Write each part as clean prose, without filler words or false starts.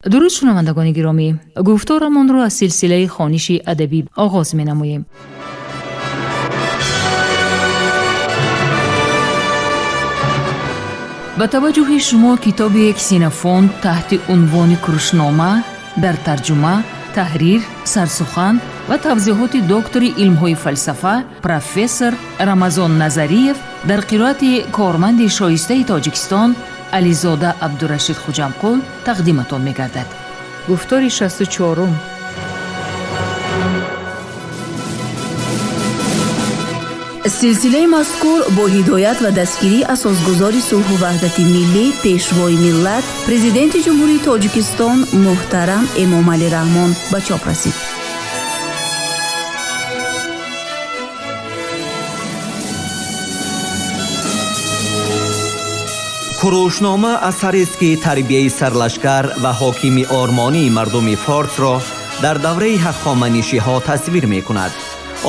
Дуруд, шунавандагони гиромӣ! Гуфторамонро аз силсилаи хониши адабӣ оғоз менамоем. Ба таваҷҷӯҳи шумо китоби Ксенофонт таҳти унвони Курушнома дар тарҷума, таҳрир, сарсухан ва тавзеҳоти доктори илмҳои фалсафа, профессор Рамазон Назариев дар қироати корманди шоистаи Тоҷикистон Ализода Абдурашид Хуҷамқул тақдиматон мегардад. Гуфтори 64-ум. Силсилаи мазкур бо ҳидоят ва дастгирии асосгузори сулҳу ваҳдати миллӣ, Пешвои миллат, Президенти Ҷумҳурии Тоҷикистон муҳтарам Эмомалӣ Раҳмон ба чоп расид. Курушнома асарест, ки тарбияи сарлашкар ва ҳокими ормонии мардуми форсро дар давраи ҳахоманишиҳо тасвир мекунад.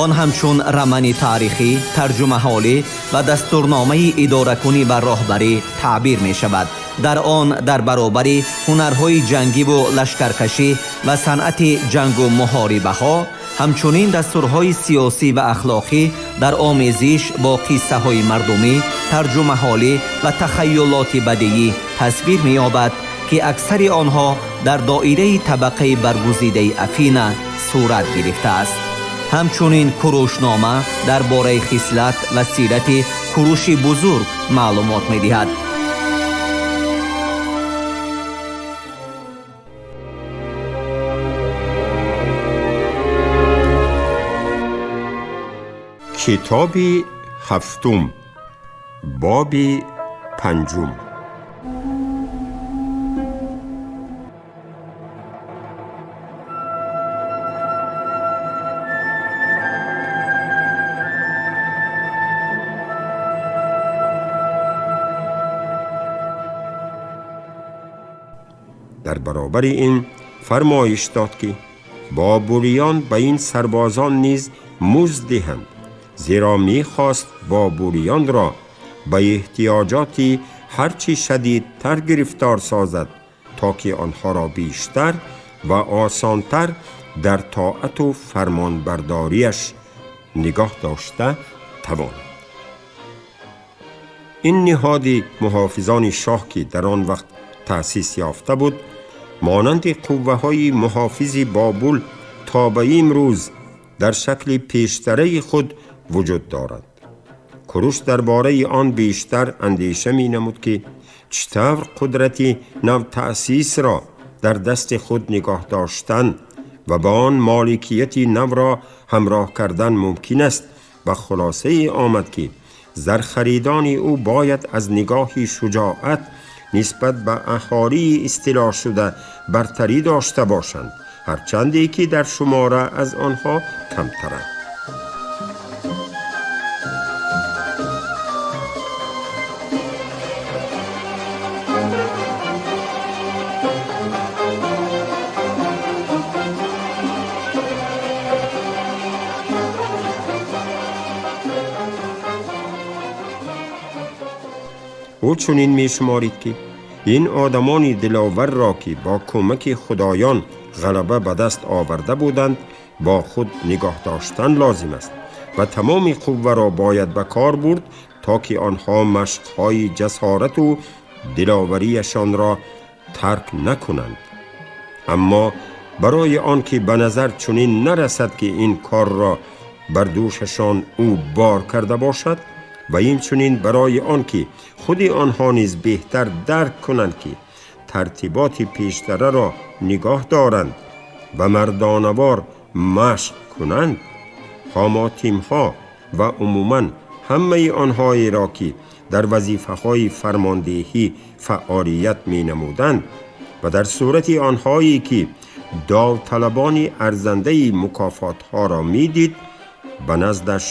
Он ҳамчун рамани таърихӣ, тарҷумаҳолӣ ва дастурномаи идоракунӣ ва роҳбарӣ таъбир мешавад. Дар он дар баробари ҳунарҳои ҷангиву лашкаркашӣ ва санъати ҷангу муҳорибаҳо, ҳамчунин дастурҳои сиёсӣ ва ахлоқӣ дар омезиш бо қиссаҳои мардумӣ, тарҷумаҳолӣ ва тахайюлоти бадиӣ тасвир меёбад, ки аксари онҳо дар доираи табақаи баргузидаи Афина сурат гирифтааст. Ҳамчунин Курушнома дар бораи хислат ва сирати Куруши Бузург маълумот медиҳад. Китоби ҳафтум, боби панҷум. Дар баробари ин фармоиш дод, ки бобулиён ба ин сарбозон низ музд диҳанд, зеро мехост бобулиёнро ба эҳтиёҷоти ҳарчи шадидтар гирифтор созад, то ки онҳоро бештар ва осонтар дар тоату фармонбардориаш нигоҳ дошта тавонад. Ин ниҳоди муҳофизони шоҳ, ки дар он вақт таъсис ёфта буд, монанди қувваҳои муҳофизи Бобул то ба имрӯз дар шакли пештараи худ вуҷуд дорад. Куруш дар бораи он бештар андеша менамуд, ки чӣ тавр қудрати навтаъсисро дар дасти худ нигоҳ доштан ва ба он моликияти навро ҳамроҳ кардан мумкин аст. Ба хулосае омад, ки зархаридони ӯ бояд аз нигоҳи шуҷоат нисбат ба аҳолии истилоҳшуда бартарӣ дошта бошанд, ҳарчанде ки дар шумора аз онҳо камтаранд. Ӯ чунин мешуморид, ки ин одамони диловарро, ки бо кӯмаки худоён ғалаба ба даст оварда буданд, бо худ нигоҳ доштан лозим аст ва тамоми қувваро бояд ба кор бурд, то ки онҳо машқҳои ҷасорату диловарияшонро тарк накунанд. Аммо барои он ки ба назар чунин нарасад, ки ин корро бар дӯшашон ӯ бор карда бошад, ва инчунин барои он ки худи онҳо низ беҳтар дарк кунанд, ки тартиботи пештараро нигоҳ доранд ва мардонавор машқ кунанд, ҳомотимҳо ва умуман ҳамаи онҳоеро, ки дар вазифаҳои фармондеҳӣ фаъолият менамуданд ва дар сурати онҳое ки довталабони арзандаи мукофотҳоро медид, ба наздаш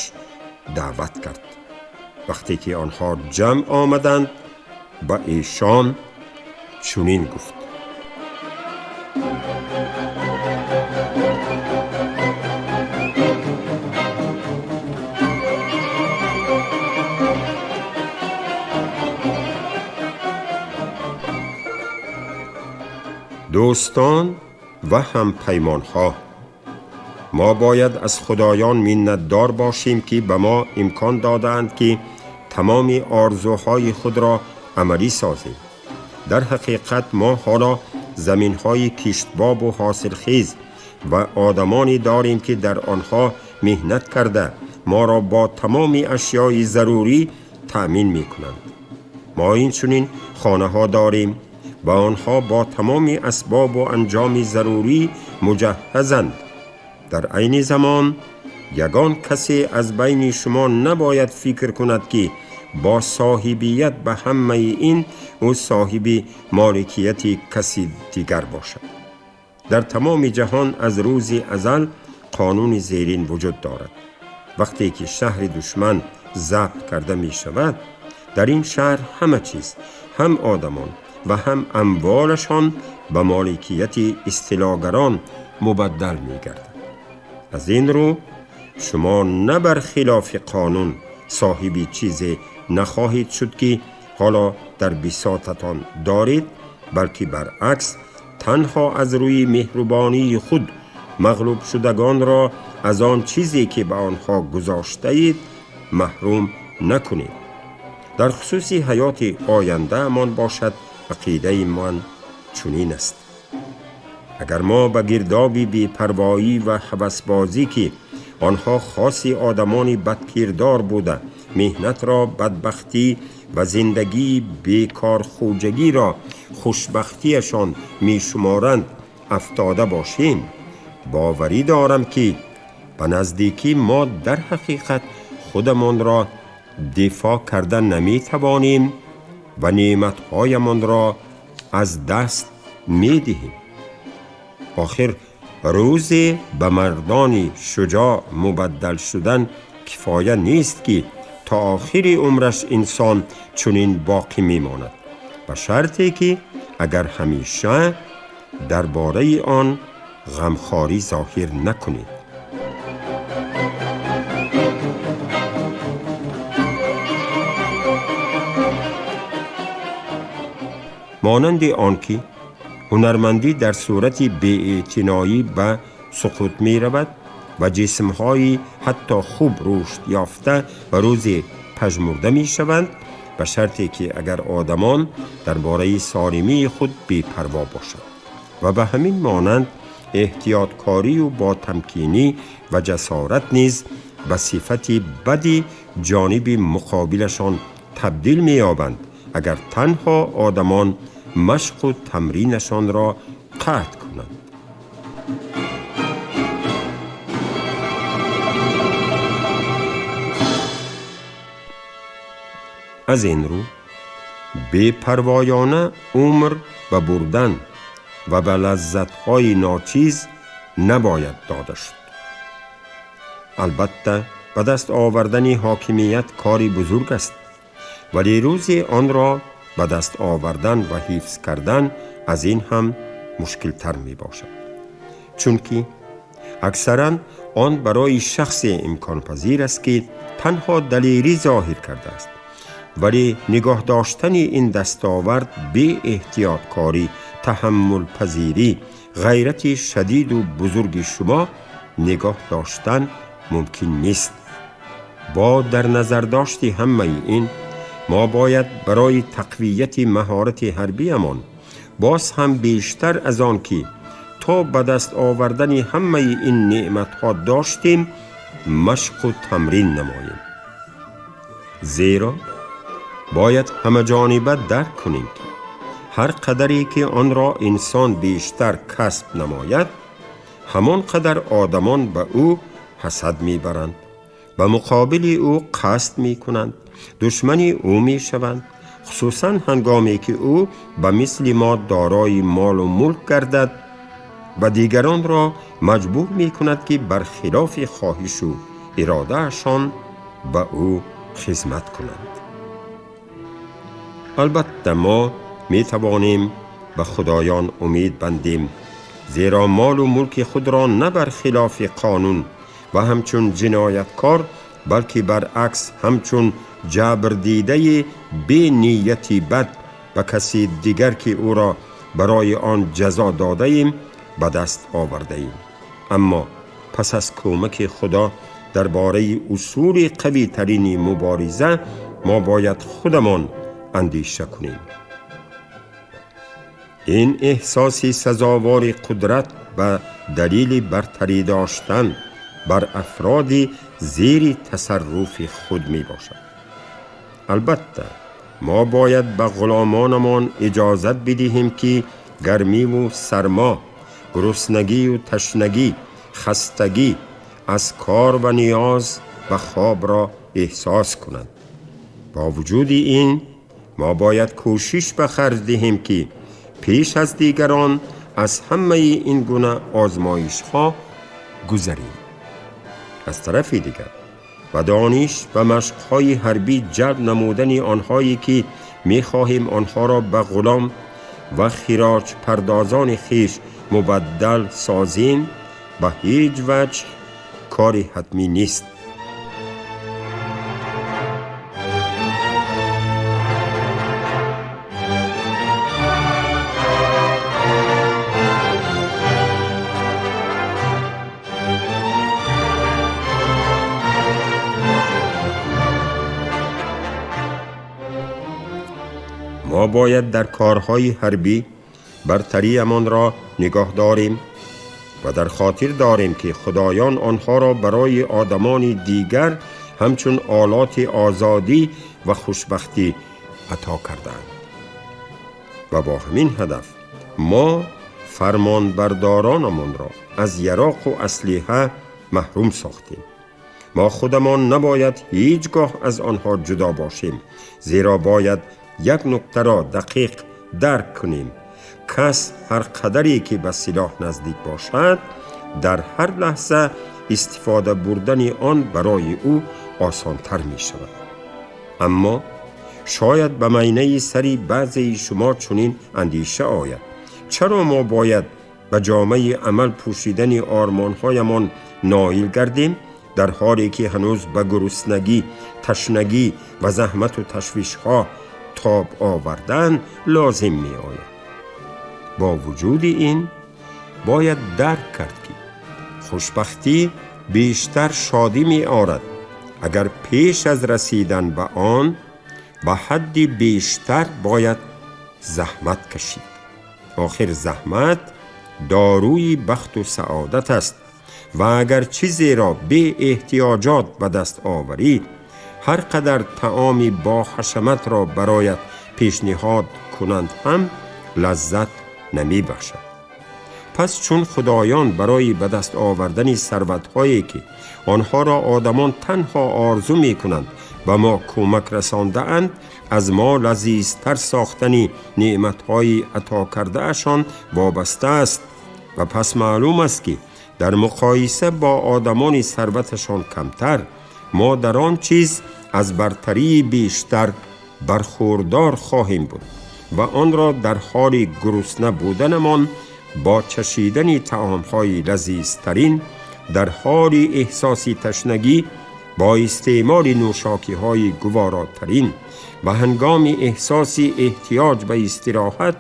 даъват кард. Вақте ки онҳо ҷамъ омаданд, ба эшон чунин гуфт: Дӯстон ва ҳампаймонҳо, мо бояд аз худоён миннатдор бошем, ки ба мо имкон додаанд, ки тамоми орзуҳои худро амалӣ созем. Дар ҳақиқат мо ҳоло заминҳои киштбобу ҳосилхез ва одамоне дорем, ки дар онҳо меҳнат карда моро бо тамоми ашёи зарурӣ таъмин мекунанд. Мо инчунин хонаҳо дорем ва онҳо бо тамоми асбобу анҷоми зарурӣ муҷаҳҳазанд. Дар айни замон ягон касе аз байни шумо набояд фикр кунад, ки бо соҳибият ба ҳамаи ин ӯ соҳиби моликияти каси дигар бошад. Дар тамоми ҷаҳон аз рӯзи азал қонуни зерин вуҷуд дорад. Вақте ки шаҳри душман забт карда мешавад, дар ин шаҳр ҳама чиз, ҳам одамон ва ҳам амволашон, ба моликияти истилогарон мубаддал мегардад. Аз ин рӯ шумо на бар хилофи қонун соҳиби чизе нахоҳед шуд, ки ҳоло дар бисотатон доред, балки баръакс танҳо аз рӯи меҳрубонии худ мағлубшудагонро аз он чизе, ки ба онҳо гузоштаед, маҳрум накунед. Дар хусуси ҳаёти ояндаамон бошад, ақидаи ман чунин аст: агар мо ба гирдоби бепарвоӣ ва ҳавасбозӣ, ки онҳо хоси одамони бадкирдор буда, меҳнатро бадбахтӣ ва зиндагии бекорхӯҷагиро хушбахтиашон мешуморанд, афтода бошем, боварӣ дорам, ки ба наздикӣ мо дар ҳақиқат худамонро дифоъ карда наметавонем ва неъматҳоямонро аз даст медиҳем. Охир рӯзе ба мардони шуҷоъ мубаддал шудан кифоя нест, ки то охири умраш инсон чунин боқӣ мемонад, ба шарте ки агар ҳамеша дар бораи он ғамхорӣ зоҳир накунед. Монанди он ки ҳунармандӣ дар сурати беэътиноӣ ба суқут меравад ва ҷисмҳои ҳатто хуб рушд ёфта ба рӯзе пажмурда мешаванд, ба шарте ки агар одамон дар бораи солимии худ бепарво бошанд, ва ба ҳамин монанд эҳтиёткорию ботамкинӣ ва ҷасорат низ ба сифати бади ҷониби муқобилашон табдил меёбанд, агар танҳо одамон машқу тамринашонро қатъ кунанд. Аз ин рӯ бепарвоёна умр ба бурдан ва ба лаззатҳои ночиз набояд дода шуд. Албатта, ба даст овардани ҳокимият кори бузург аст, вале рӯзе онро ба даст овардан ва ҳифз кардан аз ин ҳам мушкилтар мебошад, чунки аксаран он барои шахсе имконпазир аст, ки танҳо далерӣ зоҳир кардааст, вале нигоҳ доштани ин дастовард беэҳтиёткорӣ, таҳаммулпазирӣ, ғайрати шадиду бузурги шумо нигоҳ доштан мумкин нест. Бо дар назардошти ҳамаи ин мо бояд барои тақвияти маҳорати ҳарбиямон боз ҳам бештар аз он ки то ба даст овардани ҳамаи ин неъматҳо доштем, машқу тамрин намоем. Зеро бояд ҳамаҷониба дарк кунем, ки ҳар қадаре ки онро инсон бештар касб намояд, ҳамон қадар одамон ба ӯ ҳасад мебаранд, ба муқобили ӯ қасд мекунанд, душмани ӯ мешаванд, хусусан ҳангоме ки ӯ ба мисли мо дорои молу мулк гардад ва дигаронро маҷбур мекунад, ки бар хилофи хоҳишу иродаашон ба ӯ хизмат кунанд. Албатта, мо метавонем ба худоён умед бандем, зеро молу мулки худро на бар хилофи қонун ва ҳамчун ҷинояткор, балки баръакс ҳамчун ҷабрдидаи бенияти бад ба каси дигар, ки ӯро барои он ҷазо додаем ба даст овардаем. Аммо пас аз кӯмаки Худо дар бораи усули қавитарини мубориза мо бояд худамон андеша кунем. Ин эҳсоси сазовори қудрат ба далели бартарӣ доштан бар афроди зери тасарруфи худ мебошад. Албатта, мо бояд ба ғуломонамон иҷозат бидиҳем, ки гармиву сармо, гуруснагию ташнагӣ, хастагӣ аз кор ва ниёз ба хобро эҳсос кунанд. Бо вуҷуди ин, мо бояд кӯшиш ба харҷ диҳем, ки пеш аз дигарон аз ҳамаи ин гуна озмоишҳо гузарем. Аз тарафи дигар, ба дониш ва машқҳои ҳарбӣ ҷалб намудани онҳое ки мехоҳем онҳоро ба ғулом ва хироҷпардозони хеш мубаддал созем, ба ҳеҷ ваҷҳ кори ҳатмӣ нест. Мо бояд дар корҳои ҳарбӣ бартариамонро нигоҳ дорем ва дар хотир дорем, ки худоён онҳоро барои одамони дигар ҳамчун олоти озодӣ ва хушбахтӣ ато кардаанд. Ва бо ҳамин ҳадаф мо фармонбардоронамонро аз яроқу аслиҳа маҳрум сохтем. Мо худамон набояд ҳеҷ гоҳ аз онҳо ҷудо бошем, зеро бояд як нуктаро дақиқ дарк кунем. Кас ҳар қадаре ки ба силоҳ наздик бошад, дар ҳар лаҳза истифода бурдани он барои ӯ осонтар мешавад. Аммо шояд ба майнаи сари баъзеи шумо чунин андеша ояд: чаро мо бояд ба ҷомаи амал пӯшидани ормонҳоямон ноил гардем, дар ҳоле ки ҳанӯз ба гуруснагӣ, ташнагӣ ва заҳмату ташвишҳо тоб овардан лозим меояд? Бо вуҷуди ин, бояд дарк кард, ки хушбахтӣ бештар шодӣ меорад, агар пеш аз расидан ба он ба ҳадди бештар бояд заҳмат кашид. Охир заҳмат доруи бахту саодат аст ва агар чизеро беэҳтиёҷот ба даст оварӣ, ҳар қадар таоми бо ҳашаматро бароят пешниҳод кунанд ҳам лаззат намебахшад. Пас чун худоён барои ба даст овардани сарватҳое, ки онҳоро одамон танҳо орзу мекунанд, ба мо кӯмак расондаанд, аз мо лазизтар сохтани неъматҳои ато кардаашон вобаста аст ва пас маълум аст, ки дар муқоиса бо одамони сарваташон камтар мо дар он чиз аз бартарии бештар бархурдор хоҳем буд ва онро дар ҳоли гурусна буданамон бо чашидани таомҳои лазизтарин, дар ҳоли эҳсоси ташнагӣ бо истеъмоли нӯшокиҳои гуворотарин ва ҳангоми эҳсоси эҳтиёҷ ба истироҳат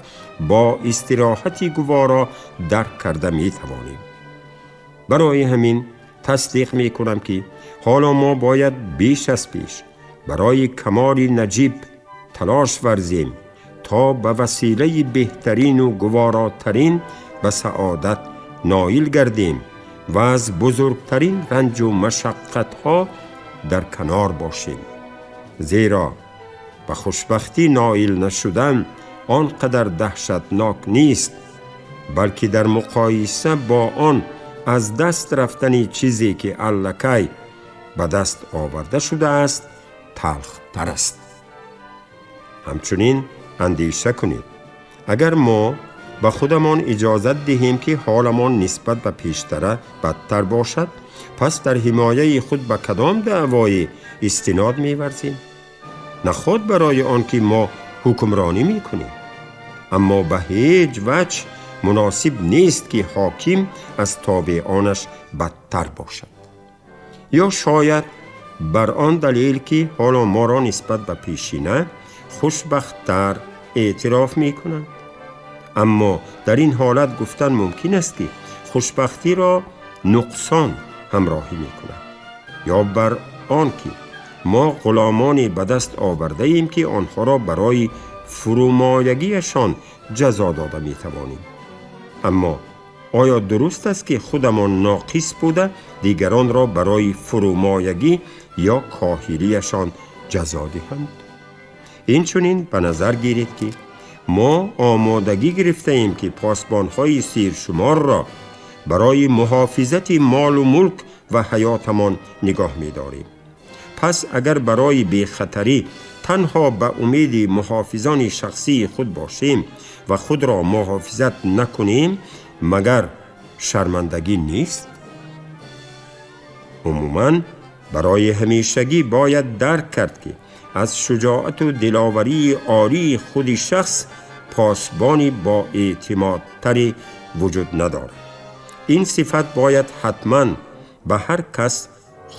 бо истироҳати гуворо дарк карда метавонем. Барои ҳамин тасдиқ мекунам, ки ҳоло мо бояд беш аз пеш барои камоли наҷиб талош варзем, то ба василаи беҳтарину гуворотарин ба саодат ноил гардем ва аз бузургтарин ранҷу машаққатҳо дар канор бошем, зеро ба хушбахтӣ ноил нашудан он қадар даҳшатнок нест, балки дар муқоиса бо он аз даст рафтани чизе, ки аллакай ба даст оварда шудааст, талхтар аст. Ҳамчунин андеша кунед: агар мо ба худамон иҷозат диҳем, ки ҳоламон нисбат ба пештара бадтар бошад, пас дар ҳимояи худ ба кадом даъвое истинод меварзем? Наход барои он ки мо ҳукмронӣ мекунем? Аммо ба ҳеҷ ваҷҳ муносиб нест, ки ҳоким аз тобеонаш бадтар бошад. Ё шояд бар он далел, ки ҳоло моро нисбат ба пешина хушбахттар эътироф мекунанд? Аммо дар ин ҳолат гуфтан мумкин аст, ки хушбахтиро нуқсон ҳамроҳӣ мекунад, ё бар он ки мо ғуломоне ба даст овардаем, ки онҳоро барои фурӯмоягиашон ҷазо дода метавонем. Аммо оё дуруст аст, ки худамон ноқис буда, дигаронро барои фурӯмоягӣ ё коҳилиашон ҷазо диҳанд? Инчунин ба назар гиред, ки мо омодагӣ гирифтаем, ки посбонҳои сиршуморро барои муҳофизати молу мулк ва ҳаётамон нигоҳ медорем. Пас агар барои бехатарӣ танҳо ба умеди муҳофизони шахсии худ бошем ва худро муҳофизат накунем, магар шармандагӣ нест? Умуман, барои ҳамешагӣ бояд дарк кард, ки аз шуҷоату диловарии олии худи шахс посбони боэътимодтаре вуҷуд надорад. Ин сифат бояд ҳатман ба ҳар кас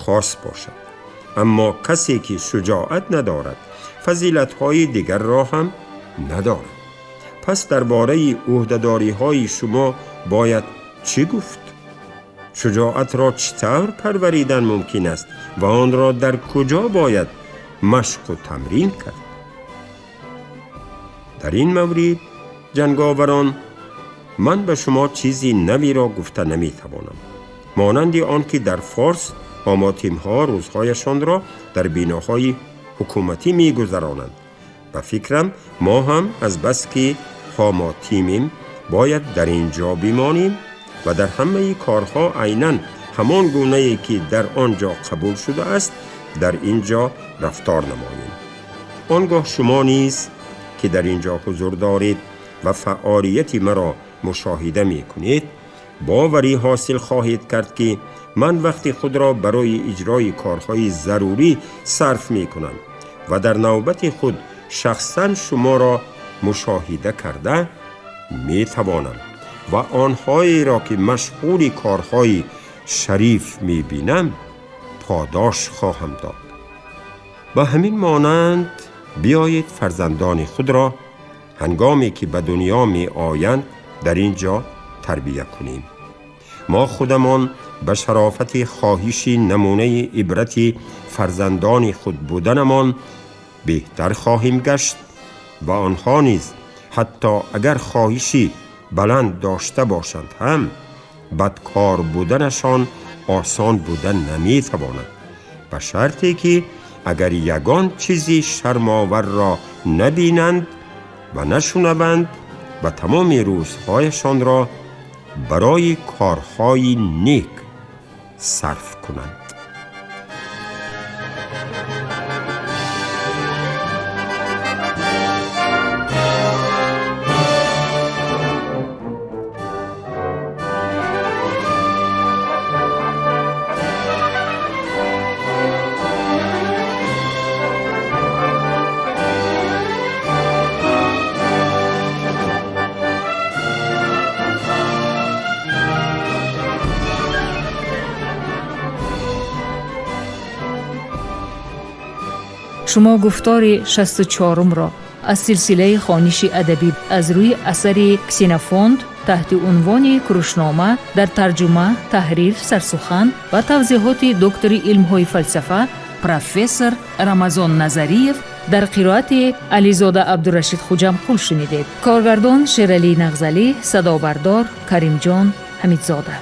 хос бошад. Аммо касе ки шуҷоат надорад, фазилатҳои дигарро ҳам надорад. Пас дар бораи ӯҳдадориҳои шумо бояд чӣ гуфт? Шуҷоатро чӣ тавр парваридан мумкин аст ва онро дар куҷо бояд машқу тамрин кард? Дар ин маврид, ҷанговарон, ман ба шумо чизи навиро гуфта наметавонам. Монанди он ки дар Форс ҳомотимҳо рӯзҳояшонро дар биноҳои ҳукуматӣ мегузаронанд, ба фикрам, мо ҳам азбаски ҳомотимем, бояд дар ин ҷо бимонем ва дар ҳамаи корҳо айнан ҳамон гунае ки дар он ҷо қабул шудааст, дар ин ҷо рафтор намоем. Он гоҳ шумо низ, ки дар ин ҷо ҳузур доред ва фаъолияти маро мушоҳида мекунед, боварӣ ҳосил хоҳед кард, ки ман вақти худро барои иҷрои корҳои зарурӣ сарф мекунам ва дар навбати худ шахсан шуморо мушоҳида карда метавонам ва онҳоеро, ки машғули корҳои шариф мебинам, подош хоҳам дод. Ба ҳамин монанд, биёед фарзандони худро ҳангоме ки ба дунё меоянд, дар ин ҷо тарбия кунем. Мо худамон ба шарофати хоҳиши намунаи ибрати фарзандони худ буданамон беҳтар хоҳем гашт ва онҳо низ, ҳатто агар хоҳиши баланд дошта бошанд ҳам, бадкор буданашон осон буда наметавонад, ба шарте ки агар ягон чизи шармоварро набинанд ва нашунаванд ва тамоми рӯзҳояшонро барои корҳои нек сарф кунанд. Шумо гуфтори 64-умро аз силсилаи хониши адабӣ аз рӯи асари Ксенофонт таҳти унвони Курушнома дар тарҷума, таҳрир, сарсухан ва тавзеҳоти доктори илмҳои фалсафа, профессор Рамазон Назариев дар қироати Ализода Абдурашид Хуҷамқул шунидед. Коргардон Шералӣ Нағзалӣ, садобардор Каримҷон Ҳамидзода.